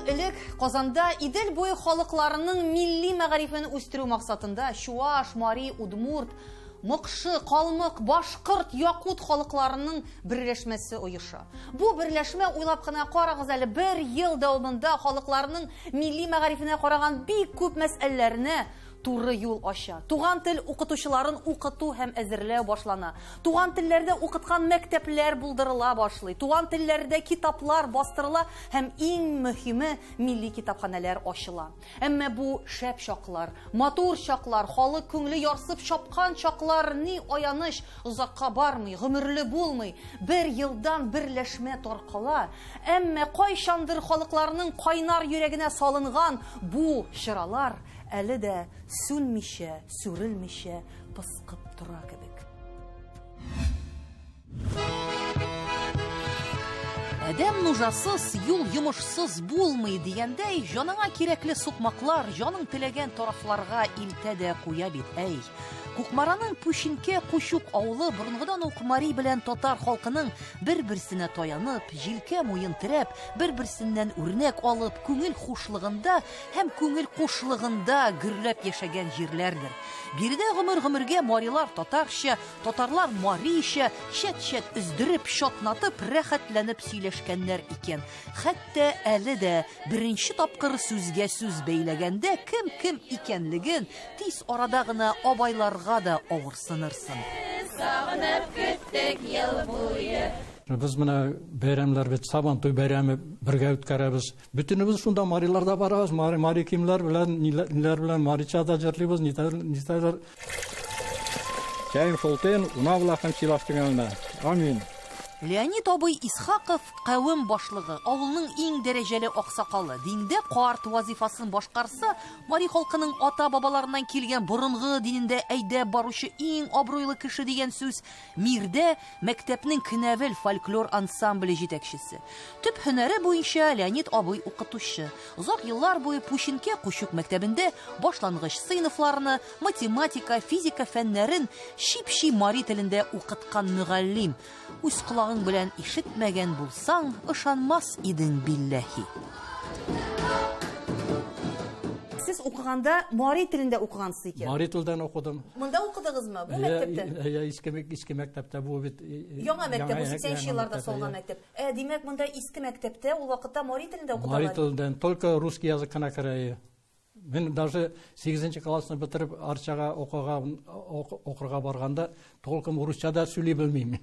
ел элек Казанда Идел буе халыкларының милли мәгарифен үстерү максатында чуаш, мари, удмурт, мокшы, калмык, башкорт, якут халыкларының берләшмәсе оеша. Бу берләшмә, уйлап кына карагыз әле, бер ел дәвамында халыкларның милли мәгарифенә караган бик күп мәсьәләләрне туры юл ача. Туган тел укытучыларын укыту һәм әзерләү башлана. Туган телләрдә укыткан мәктәпләр булдырыла башлый. Туган телләрдә китаплар бастырыла һәм иң мөһиме милли китапханәләр ачыла. Әмма бу шәп чаклар, матур чаклар, халык күңеле ярсып чапкан чаклар ни аяныч, озакка бармый, гомерле булмый. Бер елдан берләшмә таркала. Әмма кайчандыр халыкларның кайнар йөрәгенә салынган бу чыралар әле дә сүнмичә, сүрелмичә пыскып тора кебек. Адәм нужасыз, юл йомышсыз булмый дигәндәй, җаныңа кирәкле сукмаклар, җаның теләгән тарафларга илтә дә куя бит, әй. Кукмараның Пүчинкә Кучук авылы борынгыдан ук мари белән татар халкының бер-берсенә таянып, җилкә муен терәп, бер-берсеннән үрнәк алып, күңел хушлыгында һәм күңел кушлыгында гөрләп яшәгән җирләрдер. Биредә гомер-гомергә марилар татарча, татарлар марича, чәт-чәт өздереп, чатнатып, рәхәтләнеп сөйләшкәннәр икән. Хәтта әле дә беренче тапкыр сүзгә сүз бәйләгәндә кем-кем икәнлеген тиз арада гына абайларга да авырсынырсың. Сагынып көттек ел буе. Без менә бәйрәмләр бит, Сабантуй бәйрәме бергә үткәрәбез. Бөтенебез шунда мариларда барабыз, мари киемнәр белән, ниләр белән марича да җырлыйбыз, нитәләр. Чәйн шултен, унавлахын силаштырганна. Амин. Леонид абый Исхаков кавем башлыгы, авылның иң дәрәҗәле аксакалы, диндә карт вазифасын башкарса, мари халкының ата-бабаларыннан килгән борынгы динендә әйдәп баручы иң абруйлы кеше дигән сүз, мирдә мәктәпнең Кенәвел фольклор ансамбле җитәкчесе. Төп һөнәре буенча Леонид абый укытучы. Озак еллар буе Пүчинкә Кучук мәктәбендә башлангыч сыйныфларны, математика, физика фәннәрен чип-чи мари телендә укыткан мөгаллим. Үз колагың белән ишетмәгән булсаң, ышанмас идең билләһи. Сез укыганда мари телендә укыгансыз икән. Мари телдән укыдым. Монда укыдыгызмы? Бу мәктәптә? Әйе, иске мәктәптә бу бит. Яңа мәктәп, бу 80 елларда салган мәктәп. Димәк, монда иске мәктәптә ул вакытта мари телендә укыталар. Мари телдән только русский язык кына керә. Мин даже 8 классны бетереп Арчага укырга барганда толком урысча да сөйли белмим.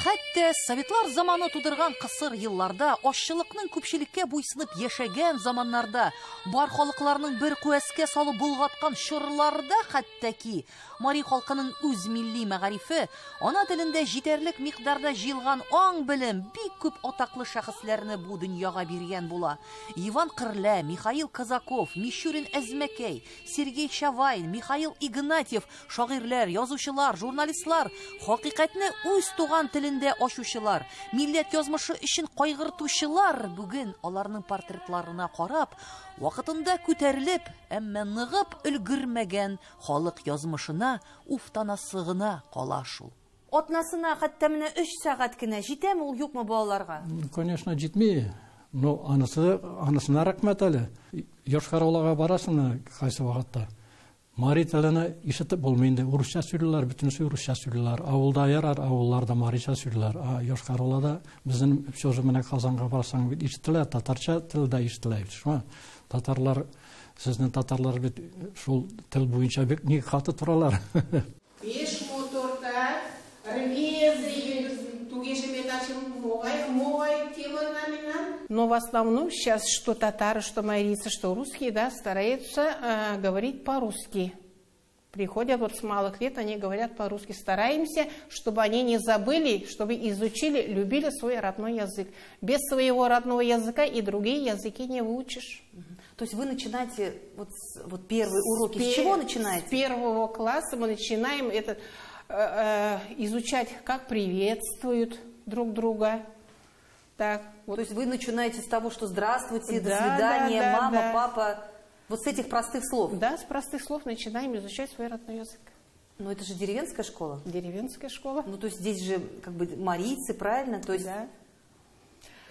Хәтта советлар заманы тудырган кысыр елларда, ашчылыкның күпчелеккә буйсынып яшәгән заманнарда, бар халыкларның бер куәскә салып булгаткан чорларда хәтта ки мари халкының үз милли мәгарифе, ана телендә җитәрлек микъдарда җыелган аң-белем бик күп атаклы шәхесләрне бу дөньяга биргән була. Иван Кырлә, Михаил Казаков, Мичурин Әзмәкәй, Сергей Чавайн, Михаил Игнатьев, шагыйрьләр, язучылар, журналистлар, хакыйкатьне үз туган телендә ачучылар, милләт язмышы өчен кайгыртучылар бүген аларның портретларына карап, вакытында күтәрелеп, әмма ныгып өлгермәгән халык язмышына уфтанасы гына кала шул. Атнасына хәтта менә 3 сәгать кенә җитәме ул, юкмы балаларга? Конечно, җитми. Но анысына рәхмәт әле. Йошкар-Олага барасың кайсы вакытта. Мари телене ишетеп булмый инде. Урысча сөйлиләр, бөтенесе урысча сөйлиләр. Авылда ярар, авылларда марича сөйлиләр. А Йошкар-Олада безнең все же менә Казанга барсаң бит ишетелә, татарча тел дә ишетелә. Шуңа татарлар, сезнең татарлар бит шул тел буенча бик ник каты торалар. Беш моторда рвезы, тугеже метачым могай, могай тема намина. Но в основном сейчас что татары, что марийцы, что русские, да, стараются говорить по-русски. Приходят вот с малых лет, они говорят по-русски. Стараемся, чтобы они не забыли, чтобы изучили, любили свой родной язык. Без своего родного языка и другие языки не выучишь. То есть вы начинаете вот первые уроки, с чего начинаете? С первого класса мы начинаем изучать, как приветствуют друг друга. Так, вот. То есть вы начинаете с того, что здравствуйте, до Да, свидания, да, да, мама, да. папа. Вот с этих простых слов? Да, с простых слов начинаем изучать свой родной язык. Но это же деревенская школа? Деревенская школа. То есть здесь же марийцы, правильно? То есть Да.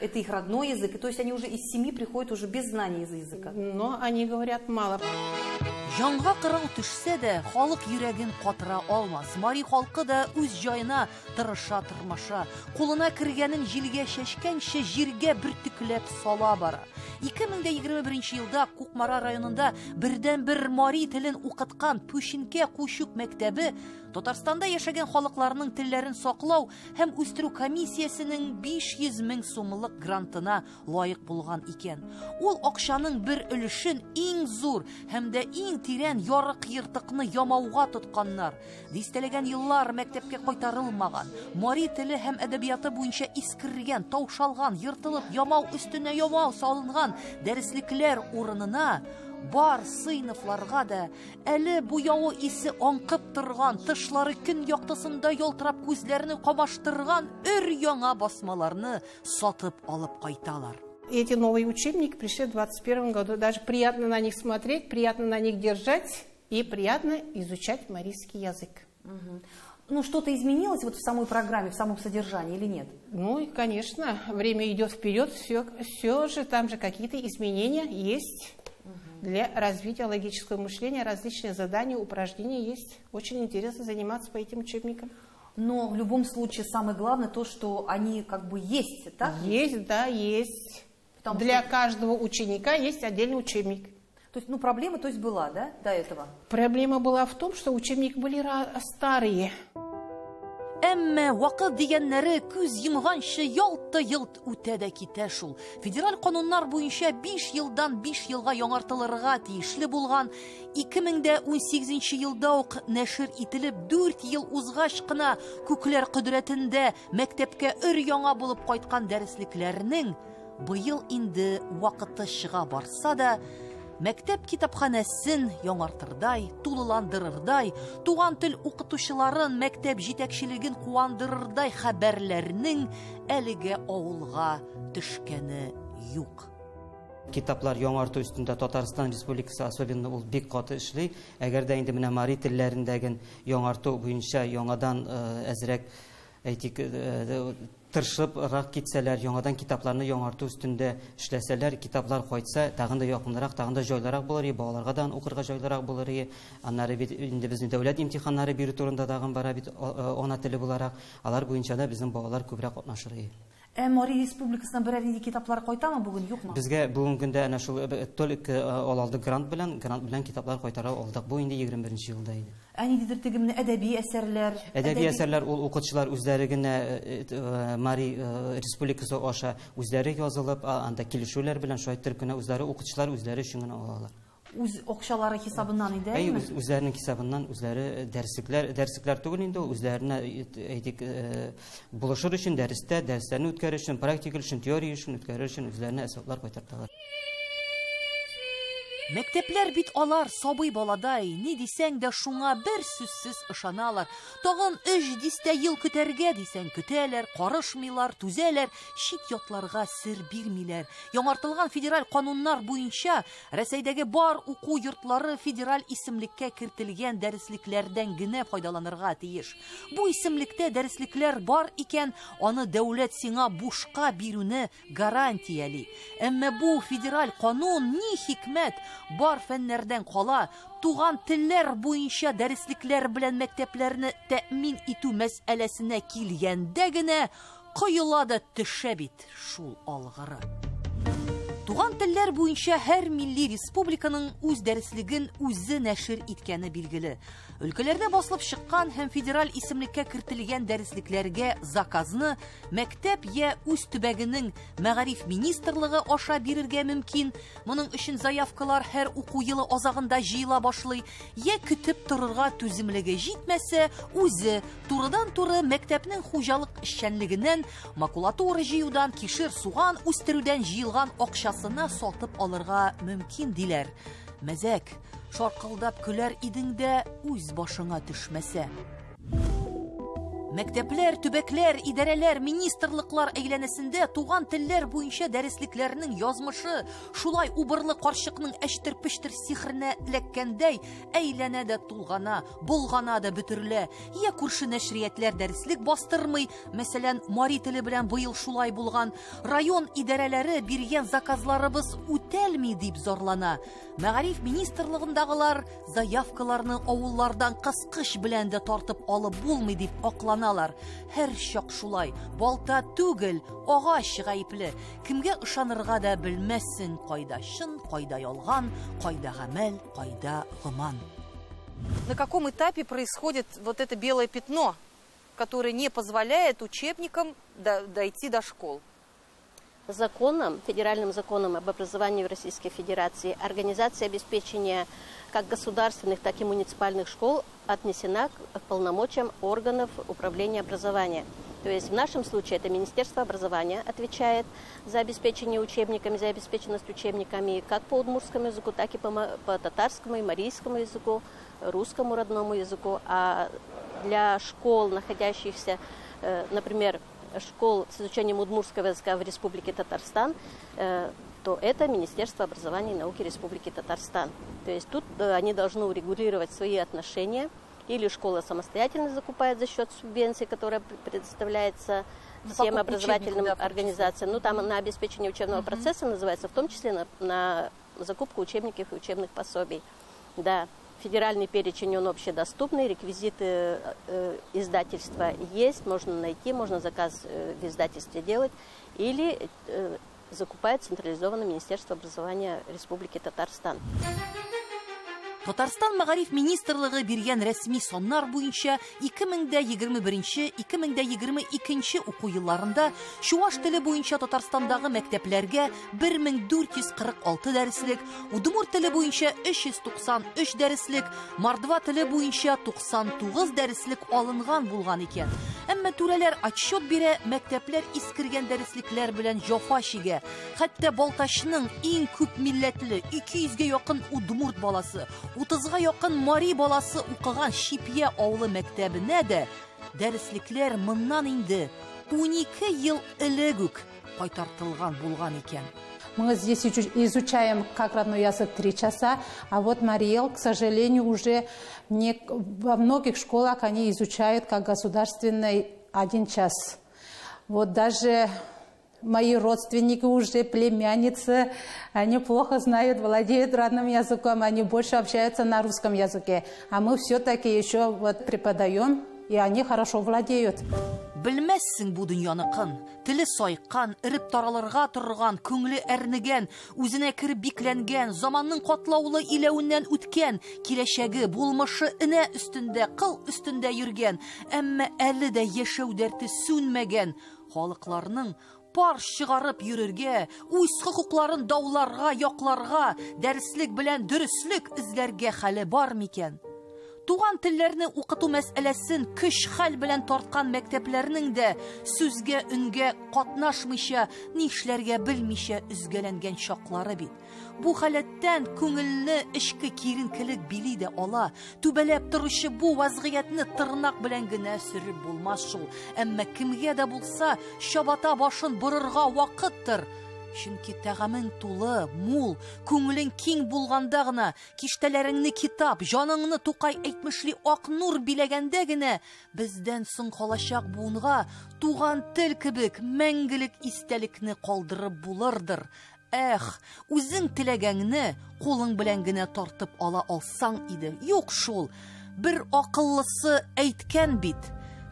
Это их родной язык, и то есть они уже из семьи приходят уже без знания языка. Но они говорят мало. Җанга кырау төшсә дә, халык йөрәген катыра алмас. Мари халкы да үз җаена тырыша, тырмаша. Кулына кергәнен җилгә чәчкәнче җиргә бөртекләп сала бара. 2021 елда Кукмара районында бердән-бер мари телен укыткан Пүшинкә Кучук мәктәбе Татарстанда яшәгән халыкларның телләрен саклау һәм үстерү комиссиясенең 500 мең сумлык грантына лаек булган икән. Ул акчаның бер өлешен иң зур һәм дә иң тирән ярык ертыкны ямауга тотканнар. Дистәләгән еллар мәктәпкә кайтарылмаган, мари теле һәм әдәбияты буенча искергән, таушалган, ертылып, ямау өстенә ямау салынган дәреслекләр урынына бар сыйныфларга да әле буявы исе аңкып торган, тышлары көн яктысында ялтырап күзләрне камаштырган өр яңа басмаларны сатып алып кайталар. Эти новые учебники пришли в 2021 году. Даже приятно на них смотреть, приятно на них держать и приятно изучать марийский язык. Угу. Ну, что-то изменилось вот в самой программе, в самом содержании или нет? Ну, и, конечно, время идет вперед, все же там же какие-то изменения есть. Для развития логического мышления различные задания, упражнения есть. Очень интересно заниматься по этим учебникам. Но в любом случае самое главное то, что они как бы есть, так? Есть, да, есть. Потому для что каждого ученика есть отдельный учебник. То есть, ну, проблема, то есть, была, да, до этого? Проблема была в том, что учебники были старые. Әмма вакыт дигәннәре күз йомганчы ялт та йолт үтә дә китә шул. Федераль кануннар буенча 5 елдан 5 елга яңартылырга тиешле булган 2018 елда ук нәшер ителеп 4 ел узгач кына күкләр кодрәтендә мәктәпкә өр яңа булып кайткан дәреслекләрнең быел инде вакыты чыга барса да, мәктәп китапханәсен яңартырдай, тулыландырырдай, туган тел укытучыларын, мәктәп җитәкчелеген куандырырдай хәбәрләрнең әлегә авылга төшкәне юк. Китаплар яңарту өстендә Татарстан Республикасы особенно ул бик каты эшли. Әгәр дә инде менә мари телләрендәге яңарту буенча яңадан әзрәк әйтик тырышыбрак китсәләр, яңадан китапларны яңарту өстендә эшләсәләр, китаплар кайтса, тагын да якынрак, тагын да җайлырак булыр, балаларга да укырга җайлырак булыр. Аннары бит инде безнең дәүләт имтиханнары бирү турында тагын бара бит ана теле буларак, алар буенча да безнең балалар күбрәк катнашыр. Ә Мари Республикасынан берәр нинди китаплар кайтамы бүген, юкмы? Безгә бүгенге көндә әнә шул только алдык грант белән китаплар кайтара алдык. Бу инде 21 елда иде. Ә ниндидер теге менә әдәби әсәрләр? Әдәби әсәрләр ул укытучылар үзләре генә Мари Республикасы аша үзләре язылып, анда килешүләр белән шулай итеп кенә үзләре укытучылар үзләре өчен генә алалар. Үз акчалары хисабыннан иде, әйеме? Үзләренең хисабыннан үзләре дәреслекләр түгел инде, үзләренә әйтик булышыр өчен дәрестә, дәресләрне үткәрер өчен, практика өчен, теория өчен үткәрер өчен үзләренә әсбаплар кайтарталар. Мәктәпләр бит алар сабый баладай, ни дисәң дә шуңа бер сүзсез ышаналар. Тагын 3 дистә ел көтәргә дисәң көтәләр, карышмыйлар, түзәләр, чит ятларга сер бирмиләр. Яңартылган федераль кануннар буенча Рәсәйдәге бар уку йортлары федераль исемлеккә кертелгән дәреслекләрдән генә файдаланырга тиеш. Бу исемлектә дәреслекләр бар икән, аны дәүләт сиңа бушка бирүне гарантияли. Әмма бу федераль канун ни хикмәт бар фәннәрдән кала, туган телләр буенча дәреслекләр белән мәктәпләрне тәэмин итү мәсьәләсенә килгәндә генә коела да төшә бит шул алгыры. Туган телләр буенча һәр милли республиканың үз дәреслеген үзе нәшер иткәне билгеле. Өлкәләрдә басылып чыккан һәм федераль исемлеккә кертелгән дәреслекләргә заказны мәктәп я үз төбәгенең мәгариф министрлыгы аша бирергә мөмкин. Моның өчен заявкалар һәр уку елы азагында җыела башлый. Я көтеп торырга түземлеге җитмәсә, үзе турыдан-туры мәктәпнең хуҗалык эшчәнлегеннән, макулатура җыюдан, кишер, суган үстерүдән җыелган акчасына сатып алырга мөмкин диләр. Мәзәк, шаркылдап көләр идең дә үз башыңа төшмәсә. Мәктәпләр, төбәкләр, идарәләр, министрлыклар әйләнәсендә туган телләр буенча дәреслекләрнең язмышы шулай убырлы карчыкның әчтер-печтер сихеренә эләккәндәй әйләнә дә тулгана, болгана да бөтерелә. Я күрше нәшриятләр дәреслек бастырмый, мәсәлән, мари теле белән быел шулай булган, район идарәләре биргән заказларыбыз үтәлми дип зарлана. Мәгариф министрлыгындагылар заявкаларны авыллардан кыскыч белән дә тартып алып булмый дип акланалар. Һәр чак шулай, балта түгел, агач гаепле. Кемгә ышанырга да белмәссең, кайда чын, кайда ялган, кайда гамәл, кайда гоман. На каком этапе происходит вот это белое пятно, которое не позволяет учебникам дойти до школ? Законом, федеральным законом об образовании в Российской Федерации, организация обеспечения как государственных, так и муниципальных школ отнесена к полномочиям органов управления образования. То есть в нашем случае это Министерство образования отвечает за обеспечение учебниками, за обеспеченность учебниками как по удмуртскому языку, так и по татарскому и марийскому языку, русскому родному языку. А для школ, находящихся, например, школ с изучением удмуртского языка в Республике Татарстан, то это Министерство образования и науки Республики Татарстан. То есть тут они должны урегулировать свои отношения. Или школа самостоятельно закупает за счет субвенции, которая предоставляется всем образовательным организациям. Ну, там на обеспечение учебного процесса называется, в том числе на закупку учебников и учебных пособий. Да. Федеральный перечень, он общедоступный, реквизиты издательства есть, можно найти, можно заказ в издательстве делать, или закупает централизованно Министерство образования Республики Татарстан. Татарстан Мәгариф министрлыгы биргән рәсми саннар буенча 2021-2022 уку елларында чуваш теле буенча Татарстандагы мәктәпләргә 1446 дәреслек, удмурт теле буенча 393 дәреслек, мордва теле буенча 99 дәреслек алынган булган икән. Әмма түрәләр отчет бирә, мәктәпләр искергән дәреслекләр белән җафа чигә. Хәтта Балтачның иң күп милләтле 200гә якын удмурт баласы, 30га якын мари баласы укыган Чипья авылы мәктәбенә дә дәреслекләр моннан инде 12 ел элек үк кайтартылган булган икән. Мы здесь изучаем как родной язык 3 часа, а вот Марий Эл, к сожалению, уже не, во многих школах они изучают как государственный 1 час. Вот даже мои родственники уже, племянницы, они плохо знают, владеют родным языком, они больше общаются на русском языке. А мы все-таки еще вот преподаем, и они хорошо владеют. Белмәссең бу дөньяныкын. Теле сайкан, эреп таралырга торган, күңеле әрнегән, үзенә кереп бикләнгән, заманның катлаулы иләвеннән үткән, киләчәге, булмышы энә өстендә, кыл өстендә йөргән, әмма әле дә яшәү дәрте сүнмәгән халыкларның пар чыгарып йөрергә, үз хокукларын дауларга, якларга, дәреслек белән дөреслек эзләргә хәле бар микән? Туган телләрне укыту мәсьәләсен көч-хәл белән тарткан мәктәпләрнең дә сүзгә үнгә катнашмыйча, нишләргә белмичә өзгәләнгән чаклары бит. Бу халәттән күңелне эчке киеренкелек били дә ала. Түбәләп торучы бу вазгыятьне тырнак белән генә сөреп булмас шул. Әмма кемгә дә булса чабата башын борырга вакыттыр. Чөнки тәгамең тулы, мул, күңелең киң булганда гына, киштәләреңне китап, җаныңны Тукай әйтмешли ак нур биләгәндә генә бездән соң калачак буынга туган тел кебек мәңгелек истәлекне калдырып булырдыр. Эх, үзең теләгәңне кулың белән генә тартып ала алсаң иде. Юк шул, бер акыллысы әйткән бит,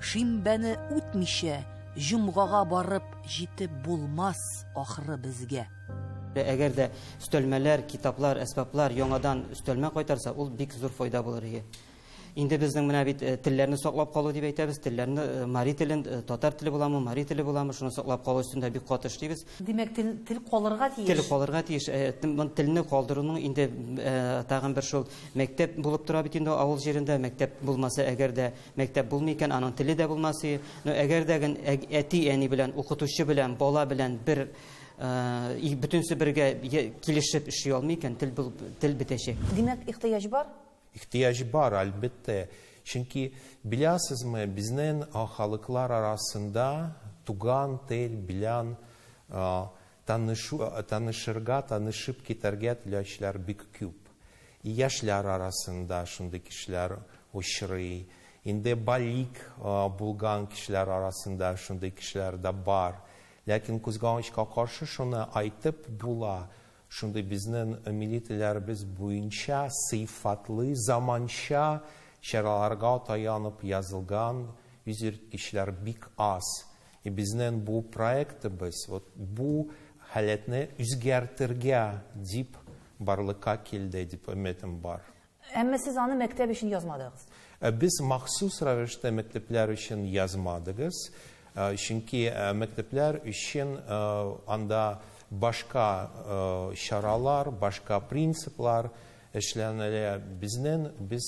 шимбәне үтмичә җомгага барып җитеп булмас ахыры безгә. Әгәр дә өстәлмәләр, китаплар, әсбаплар яңадан өстәлмә кайтарса, ул бик зур файда булыр иде. Инде безнең менә бит телләрне саклап калу дип әйтәбез, телләрне, мари телен, татар теле буламы, мари теле буламы, шуны саклап калу өстендә бик каты эшлибез. Димәк, тел калырга тиеш. Тел калырга тиеш. Телне калдыруның инде тагын бер шул мәктәп булып тора бит инде авыл җирендә, мәктәп булмаса, әгәр дә мәктәп булмый икән, аның теле дә булмас. Но әгәр дә әти-әни белән, укытучы белән, бала белән бер бөтенсе бергә килешеп эшли алмый икән, тел бетәчәк. Димәк, ихтыяҗ бар? Ихтыяҗ бар, әлбәттә. Чөнки, беләсезме, безнең халыклар арасында туган тел белән танышырга, танышып китәргә теләүчеләр бик күп. Яшьләр арасында шундый кешеләр очрый. Инде балигъ булган кешеләр арасында шундый кешеләр дә бар. Ләкин кызганычка каршы шуны әйтеп була, шундый безнең милли телләребез буенча сыйфатлы, заманча чараларга таянып язылган үзйөреткечләр бик аз. И безнең бу проектыбыз вот бу халәтне үзгәртергә дип барлыкка килде дип өметем бар. Әмма сез аны мәктәп өчен язмадыгыз. Без махсус рәвештә мәктәпләр өчен язмадыгыз, чөнки мәктәпләр өчен анда башка чаралар, башка принциплар эшләнелә. Безнең без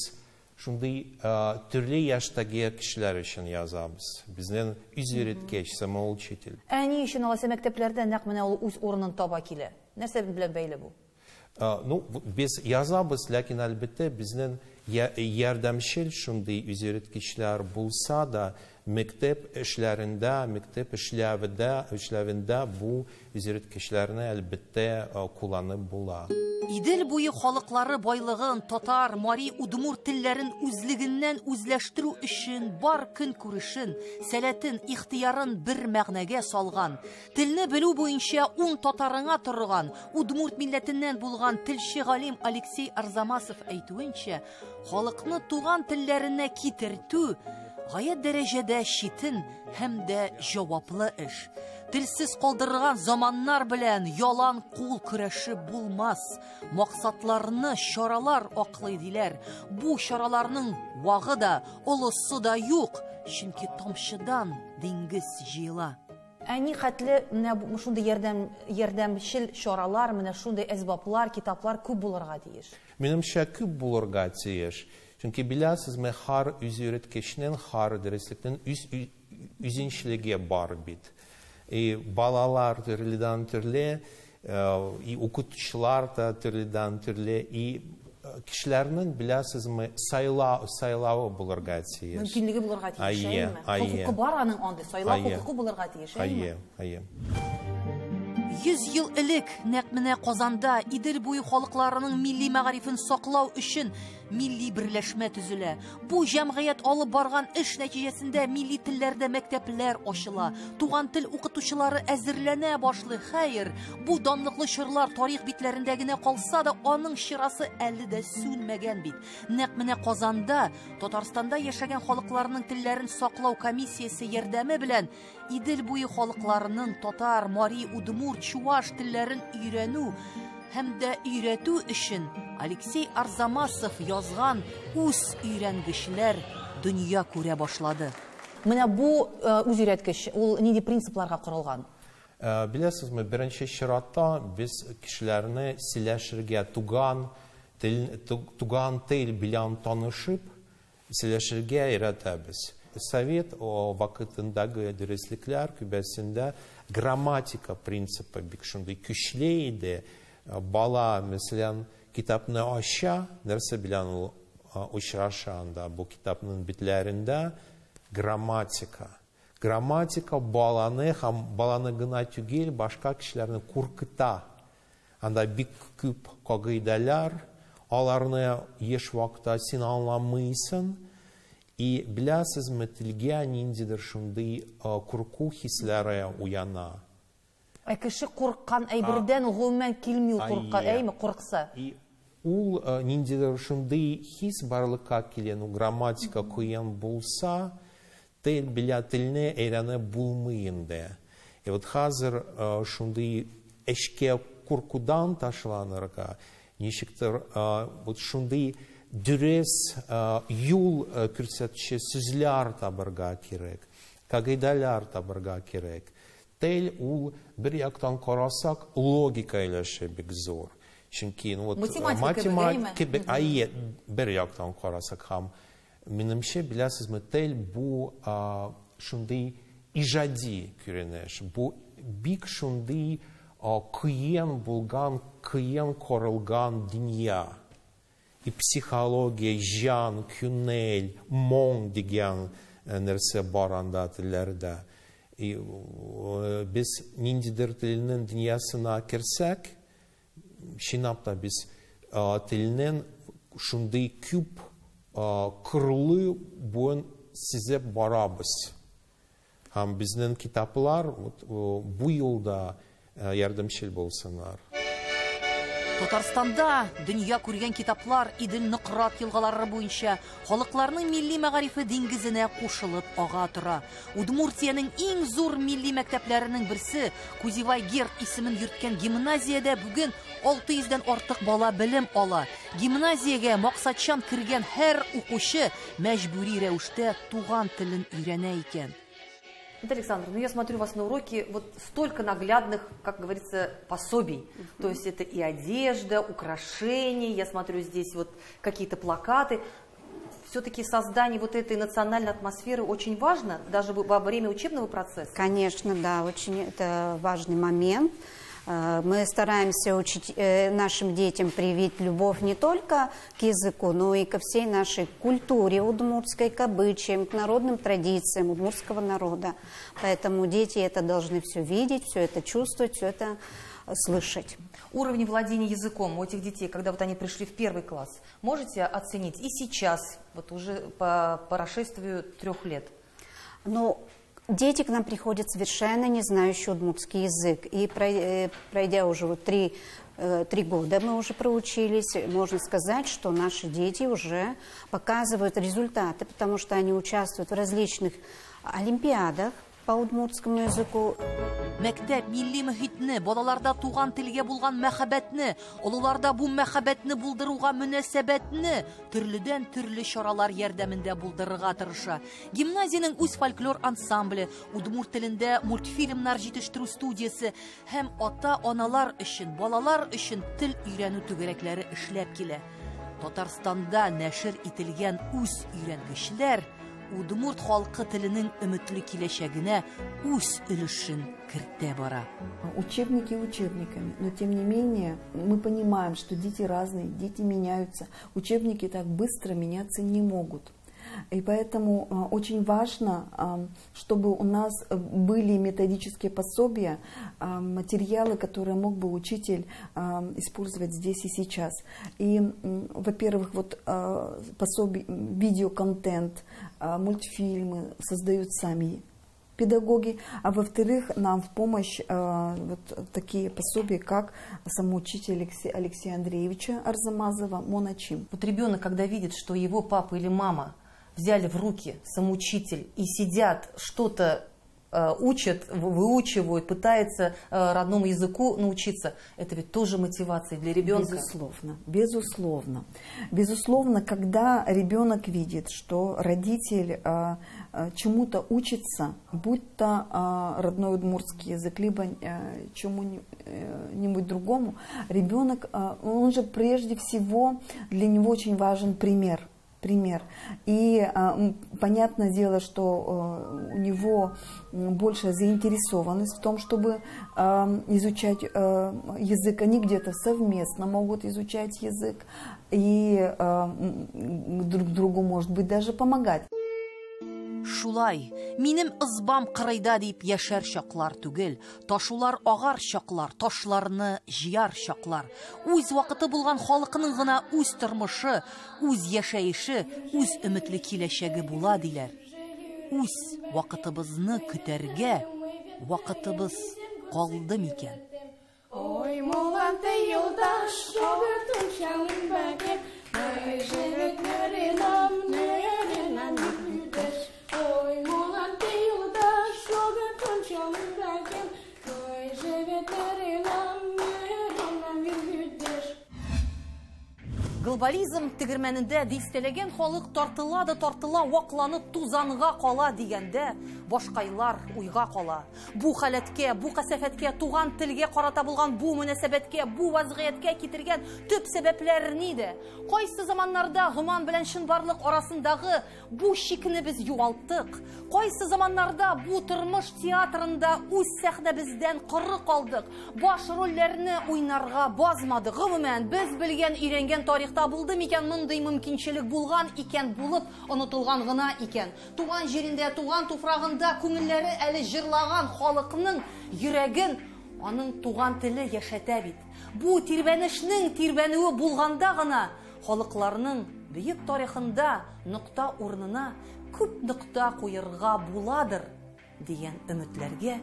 шундый төрле яшьтәге кешеләр өчен язабыз. Безнең үзйөреткеч, самоучитель. Ә ни өчен алайса мәктәпләрдә нәкъ менә ул үз урынын таба килә? Нәрсә белән бәйле бу? Ну, без язабыз, ләкин әлбәттә безнең ярдәмчел шундый үзйөреткечләр булса да, мәктәп эшләрендә, мәктәп эшләвендә бу үзйөреткечләрне әлбәттә кулланып була. Идел буе халыклары байлыгын татар, мари, удмурт телләрен үзлегеннән үзләштерү өчен бар көн күрешен, сәләтен, ихтыярын бер мәгънәгә салган, телне белү буенча 10 татарыңа торган, удмурт милләтеннән булган телче галим Алексей Арзамасов әйтүенчә, халыкны туган телләренә китертү гаять дәрәҗәдә читен һәм дә җаваплы эш. Телсез калдырган заманнар белән ялан кул көрәше булмас. Максатларны чаралар аклый диләр. Бу чараларның вагы да, олысы да юк, чөнки тамчыдан диңгез җыела. Ә ни хәтле менә шундый ярдәмчел чаралар, менә шундый әсбаплар, китаплар күп булырга тиеш? Минемчә, күп булырга тиеш. Чөнки беләсезме, һәр үзйөреткечнең, һәр дәреслекнең үз үзенчәлеге бар бит. И балалар төрледән төрле, и укытучылар да төрледән төрле, и кешеләрнең, беләсезме, сайлавы булырга тиеш. Мөмкинлеге булырга тиеш, әйеме? Хокукы бар аның андый, сайлау хокукы булырга тиеш, әйеме? Әйе, әйе. 100 ел элек нәкъ менә Казанда Идел буе халыкларының милли мәгарифен саклау өчен милли берләшмә төзелә. Бу җәмгыять алып барган эш нәтиҗәсендә милли телләрдә мәктәпләр ачыла, туган тел укытучылары әзерләнә башлый. Хәер, бу данлыклы чорлар тарих битләрендә генә калса да, аның чырасы әле дә сүнмәгән бит. Нәкъ менә Казанда Татарстанда яшәгән халыкларның телләрен саклау комиссиясе ярдәме белән Идел буе халыкларының татар, мари, удмурт, чуваш телләрен өйрәнү һәм дә өйрәтү өчен Алексей Арзамасов язган үз өйрәнгечләр дөнья күрә башлады. Менә бу үз өйрәткеч, ул нинди принципларга корылган? Беләсезме, беренче чиратта без кешеләрне сөйләшергә, туган тел белән танышып, сөйләшергә өйрәтәбез. Совет вакытындагы дәреслекләр күбесендә грамматика принципы бик шундый көчле иде. Бала, мәсәлән, китапны ача, нәрсә белән ул очраша анда, бу китапның битләрендә грамматика. Грамматика баланы һәм баланы гына түгел, башка кешеләрне куркыта. Анда бик күп кагыйдәләр, аларны еш вакытта син аңламыйсың. И беләсезме, телгә ниндидер шундый курку хисләре уяна. Ә кеше курккан әйбердән гомумән килми ул курка, әйме, куркса. И ул ниндидер шундый хис барлыкка килә, ну, грамматика кыен булса, тел белә телне өйрәнеп булмый инде. И вот хәзер шундый эшкә куркудан ташланырга, ничектер вот шундый дөрес юл күрсәтүче сүзләр табырга кирәк, кагыйдәләр табырга кирәк. Тел ул бер яктан карасак, логика өлеше бик зур. Чөнки, ну, вот, математика әйе, бер яктан карасак һәм минемчә, беләсезме, тел бу шундый иҗади күренеш, бу бик шундый кыен булган, кыен корылган дөнья. И психология, җан, күңел, моң дигән нәрсә бар анда телләрдә. И без ниндидер телнең дөньясына керсәк, чынлап та без телнең шундый күп кырлы буын сизеп барабыз. Һәм безнең китаплар бу юлда ярдәмчел булсыннар. Татарстанда дөнья күргән китаплар Идел Нократ елгалары буенча халыкларның милли мәгарифе диңгезенә кушылып ага тора. Удмуртиянең иң зур милли мәктәпләренең берсе Кузевай Герд исемен йөрткән гимназиядә бүген 600дән артык бала белем ала. Гимназиягә максатчан кергән һәр укучы мәҗбүри рәвештә туган телен өйрәнә икән. Наталья Александровна, ну я смотрю вас на уроке, вот столько наглядных, как говорится, пособий. То есть это и одежда, украшения, я смотрю здесь вот какие-то плакаты. Все-таки создание вот этой национальной атмосферы очень важно, даже во время учебного процесса? Конечно, да, очень это важный момент. Мы стараемся учить нашим детям привить любовь не только к языку, но и ко всей нашей культуре удмуртской, к обычаям, к народным традициям удмуртского народа. Поэтому дети это должны все видеть, все это чувствовать, все это слышать. Уровень владения языком у этих детей, когда вот они пришли в первый класс, можете оценить и сейчас, вот уже по прошествию 3 лет? Ну, дети к нам приходят совершенно не знающие удмуртский язык. И пройдя уже вот 3 года мы уже проучились, можно сказать, что наши дети уже показывают результаты, потому что они участвуют в различных олимпиадах по удмуртскому языку. Мәктәп милли мөхитне, балаларда туган телгә булган мәхәббәтне, олыларда бу мәхәббәтне булдыруга мөнәсәбәтне төрледән төрле чаралар ярдәмендә булдырырга тырыша. Гимназиянең үз фольклор ансамбле, удмурт телендә мультфильмнар җитештерү студиясе һәм ата-аналар өчен, балалар өчен тел өйрәнү түгәрәкләре эшләп килә. Татарстанда нәшер ителгән үз өйрәнгечләр удмурт халкы теленең өметле киләчәгенә үз өлешен кертә бара. Учебники учебниками, но тем не менее мы понимаем, что дети разные, дети меняются. Учебники так быстро меняться не могут. И поэтому очень важно, чтобы у нас были методические пособия, материалы, которые мог бы учитель использовать здесь и сейчас. И, во-первых, вот пособие, видеоконтент, мультфильмы создают сами педагоги, а во-вторых, нам в помощь вот такие пособия, как самоучитель Алексея Андреевича Арзамазова «Моначим». Вот ребенок, когда видит, что его папа или мама взяли в руки самоучитель и сидят, что-то учат, выучивают, пытаются родному языку научиться, это ведь тоже мотивация для ребенка. Безусловно, безусловно. Безусловно, когда ребенок видит, что родитель чему-то учится, будь то родной удмуртский язык, либо чему-нибудь другому, ребенок, он же прежде всего, для него очень важен пример. И понятное дело, что у него большая заинтересованность в том, чтобы изучать язык. Они где-то совместно могут изучать язык и друг другу, может быть, даже помогать. Шулай, минем ызбам кырыйда дип яшәр чаклар түгел, ташулар агар чаклар, ташларны җыяр чаклар. Үз вакыты булган халыкның гына үз тормышы, үз яшәеше, үз өметле киләчәге була диләр. Үз вакытыбызны көтәргә вакытыбыз калды микән? Ой, моланты юлдаш, шогыртын шалын бәге, Ой, моланты юлдаш, шогыртын шалын бәге, Глобализм тегермәнендә дистәләгән халык тартыла да тартыла, вакланып тузанга кала дигәндә, башкайлар уйга кала. Бу халәткә, бу касәфәткә, туган телгә карата булган бу мөнәсәбәткә, бу вазгыятькә китергән төп сәбәпләр нидә? Кайсы заманнарда гоман белән чынбарлык арасындагы бу шикне без югалттык? Кайсы заманнарда бу тормыш театрында үз сәхнәбездән коры калдык? Баш рольләрне уйнарга базмадык. Гомумән, без белгән, өйрәнгән тарих Тарихта булды микән мондый мөмкинчелек булган икән булып, онытылган гына икән. Туган җирендә, туган туфрагында күңелләре әле җырлаган халыкның йөрәген аның туган теле яшәтә бит. Бу тирбәнешнең тирбәнүе булганда гына халыкларның бөек тарихында нокта урынына күп нокта куерга буладыр дигән өметләргә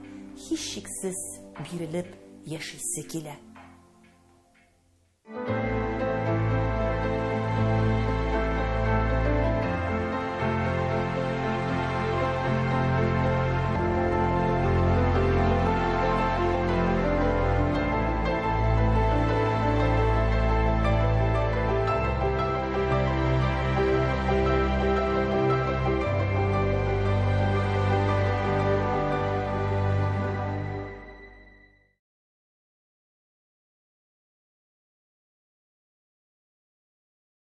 һичшиксез бирелеп яшисе килә.